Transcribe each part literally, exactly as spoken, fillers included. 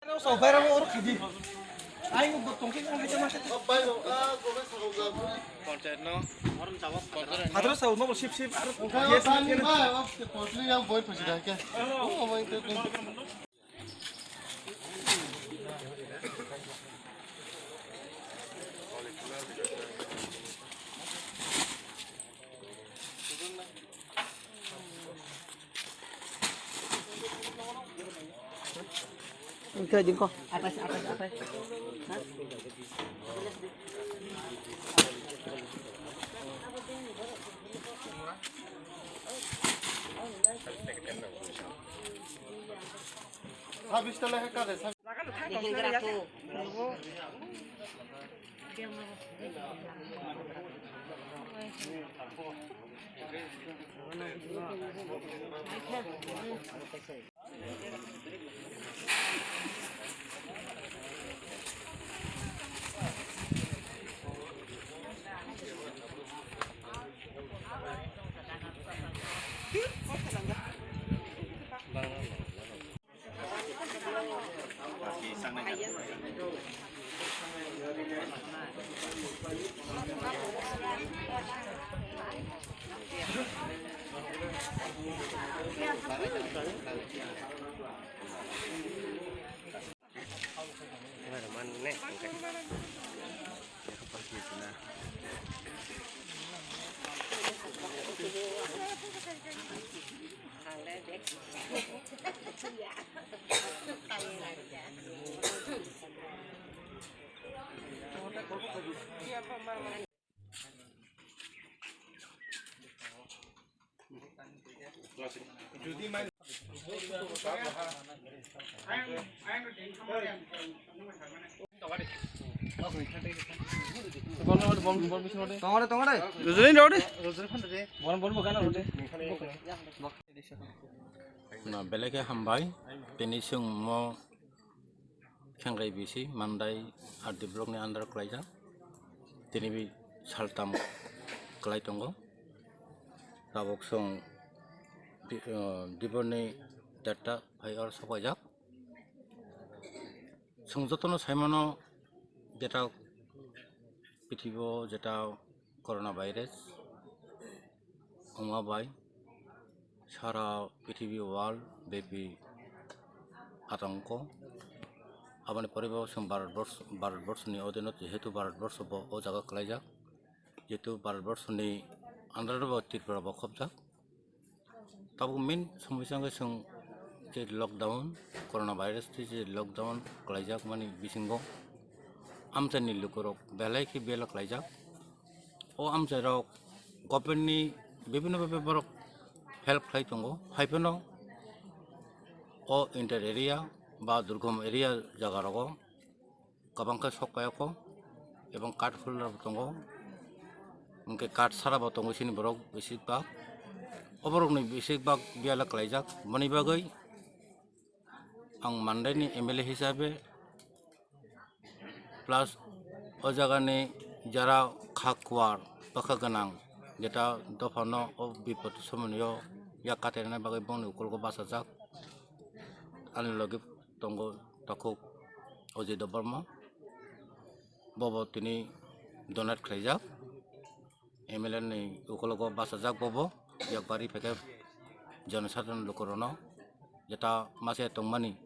Hadro sa no sip sip aro gas ni. Engke jingko. Atas, atas, atas. Sabis tala hekka de. Tongore, tongore. Rojoni rode. Na belai khe hambai. Tini chwng mo Khengai bisi Mandai R D block ni under kwlaijak. Tini bi saltam kwlai tongo. Tabuk chwng di-, o, dibor ni derta phai oro sopaijak. Chwng jotono saimano jeta prithibi o jeta corona virus wngma bai sara prithibi world bepi atongko. Aboni pore bo chwng Bharat borso, Bharat borsoni odino jehetu Bharat borso bo o jaga kwlaijak, jehetu Bharat borsoni under bo Tripura bo khopjak. Tabuk main somosya wngkha chwng je lockdown, corona virus tei je lockdown kwlaijak mani bisingo amchaini lukurok belai khe bela kwlaijak. O amchairok government ni bibhinno bhabe borok help khlai tongo, hai phano o inter area ba durgom area jaga rogo kwbang khe sok paiyakho, ebong card holder bo tongo, hwnkhe card sara bo tongo chini borok bisi bak. Oborokni bisi bak biyala kwlaijak, boni bagwi ang Mandai ni M L A hisabe plus o jagani jara kha kuar bwkha gwnang jeta dophano o bipot somonio yak katenani bagwi bongni ukulgo bachajak. Ani logi tongo takhuk Ajay Debbarma. Bobo tini donate khlaijak. M L A ni ukologo bachajak bobo. Yakbari phaikhe jonosadharon lukurokno jeta mase tongmani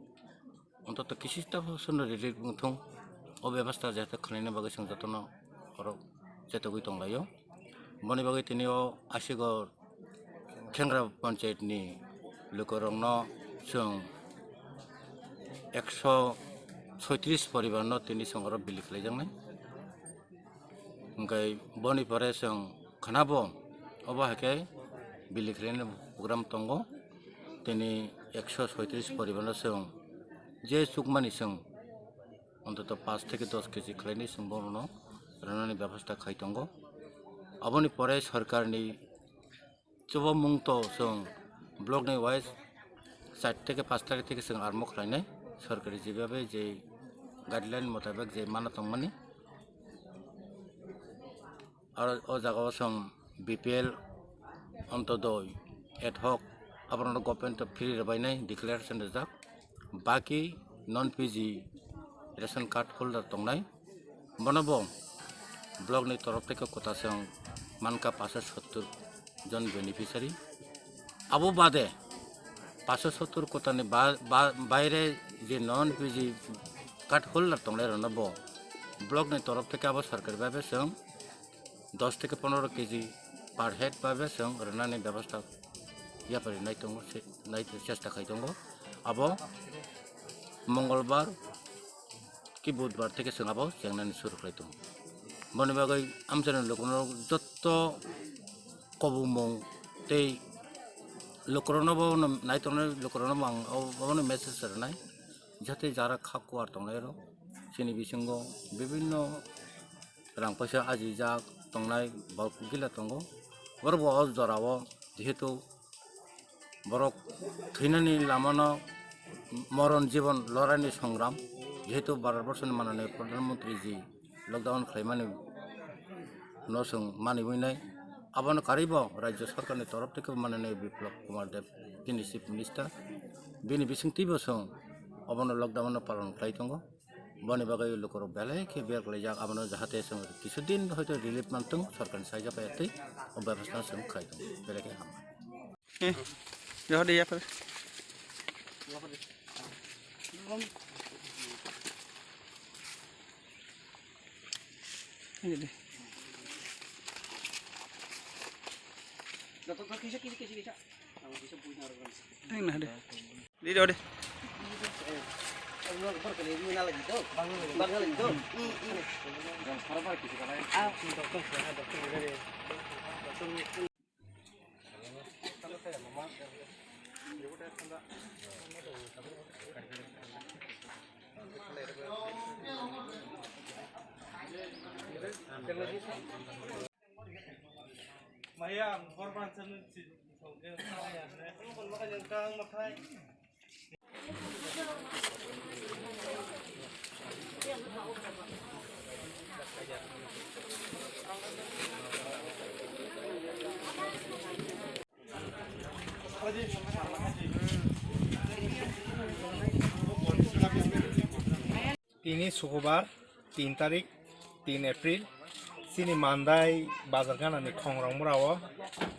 ontoto kisista sono relief wngthung. O bebasta jahate khwlaina bagwi chwng jotono oro chetogwi tonglaio. Boni bagwi tini o Asigor Khengra Panchayat ni lukurokno chwng ekso soitris poribar no tini chwng oro bili khlaijaknai. Hwnkhe boni pore chwng khwnabo obo hai khe bili khlaina program tongo. Tini ekso soitris poribar no chwng je chukmani chwng ontoto paanch theke dos kg khlainai chwng bohrokno rwnani bebasta khai tongo. Aboni pore sorkarni Chuba mung to chwng block ni wise char theke paanch tarikh theke chwng armo khlainai, sorkari jebabe je guideline motabek je mana tongmani. Aro o jaga o chwng B P L, Antodoi, ad hoc, abono government to free rwbainai declaration rijak. Baki non P G ration card holder tongnai, bono bo block ni torof theke kota se ang mankha paso sottur jon beneficiary. Abo bade paso sottur kota ni ba-, ba-, baire je non P G card holder tongnai rokno bo block ni torof theke abo sorkari bhabe se ang dos theke pondro K G per head bhabe se ang rwnani bebostha yapari nai tongo, se-, nai chesta khai tongo. Abo Mongolbar ki Budbar theke chwng abo chengnani suru khlai tongo. Boni bagwi amchaini lukurok jotto kobumung tei lukurokno bo naitongnai lukurokno bo ang obono message rwnai, jate jara kha kuar tongnai rok chini bisingo bibinno rang paisa ajijak tongnai borok gila tongo. Borok bo o jorao jehetu borok thwinani lamano moron jibon loraini songram, jehetu Bharat borsoni manani Pradhan Mantri ji lockdown khlaimani no chwng maniwi nai, abono karwibo Rajya Sarkarni torof theke manani Biplab Kumar Deb, chini Chief Minister, bini bisingtwibo chwng obono lockdown no palon khlai tongo. Boni bagwi lukurok belai khe ber khlaijak, abono jahate chwng kisu din hoito relief mantwng, sorkarni saija pai twi o bebostha chwng khlai tongo, belai khe hambai. Eh, joho de yapar. Ini de. Ini nah de. Di do de. Tini Sukubar, tin tarik, tin April, chini Mandai bazar ganani khongrok murao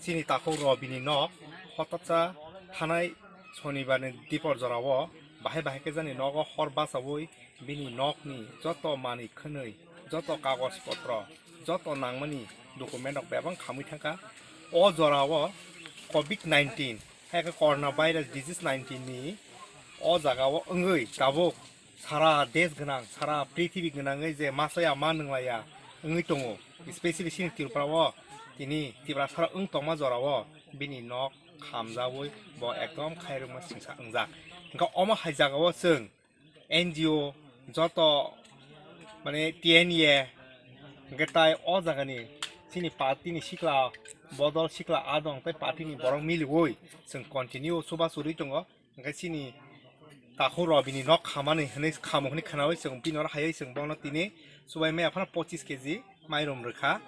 chini takhuk Robini nok hotatsa thanai Sonibarni dipor jorao bahai bahai khe jani nogo hor bachaui bini nokni joto manwi khwnwi, joto kagoj potro, joto nangmani document rok bebak khamwi thangkha. O jorao covid nineteen, hai khe corona virus disease nineteen ni o jagao wngwi tabuk sara desh gwnang, sara prithibi gwnangwi je masa ya ma nwnglaiya wngwi tongo, specially chini Tripura o, tini Tiprasa rok wng tongma jorao bini nok khamjaui bo ekdom khairokma singsa wngjak. Hwnkhe omo hai jagao chwng N G O joto, mane, T N A, hwnkhe tai o jagani chini party ni sikla bodol sikla adong tei party ni borok miliui chwng continue chuba churwi tongo. Hwnkhe chini takhuk Robini nok khamani hwnwi khamu hwnwi khwnaui chwng bini oro hayui chwng bono tini chubai maya phano pochis K G mairum rwkha.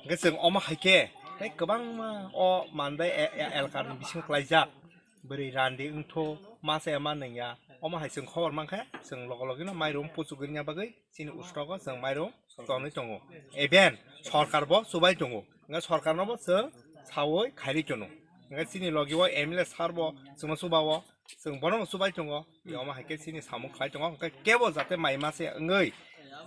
Hwnkhe chwng omo hai khe tei kwbangma o Mandai e-, e-, elkar ni bisingo klaijak. Bwrwi randi wngthu masa ya ma nungya. Omo hai chwng khobor mankha, chwng logo logino mairum puchugwi rwna bagwi chini ustogo chwng mairum tonwi tongo. Even sorkar bo chubai tongo. Hwnkhe sorkarno bo chwng saui khairwi tono. Hwnkhe chini logi o M L A sir bo chwngno chubao, chwng bono bo chubai tongo. Omo hai khe chini samung khlai tongo. Hwnkhe kebo jate mai masa ya wngwi,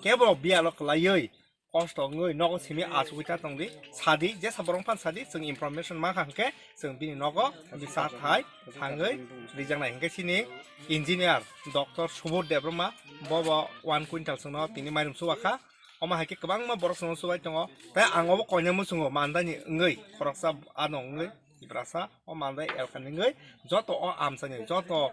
kebo biyalo kwlaiwi kosto wngwi nogo simi achugwi ta tongdi, sadi, jesa borok phano sadi, chwng information mankha hwnkhe chwng bini nogo bisa thai thangwi rijaknai. Hwnkhe chini engineer Doctor Subodh Debbarma bobo one quintal chwngno tini mairum chuba kha. Omo hai khe kwbangma borok chwngno chubai tongo, tei ang obo koinai muchungo Mandai ni wngwi khoroksa ano wngwi. Tiprasa o Mandai elkha ni wngwi joto o amchani joto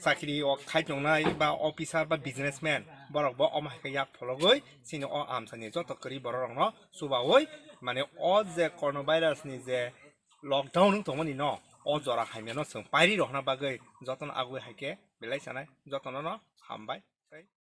chakri o khai tongnai ba officer ba businessman borok bo omo hai khe yak phologwi chini o amchani joto kwrwi borok rokno chubaui, mane, o je corona virus ni je lockdown wng tongmani no o jora hamya no chwng pairi rok hwnna bagwi jotono agwi hai khe belai sanai jotono no hambai.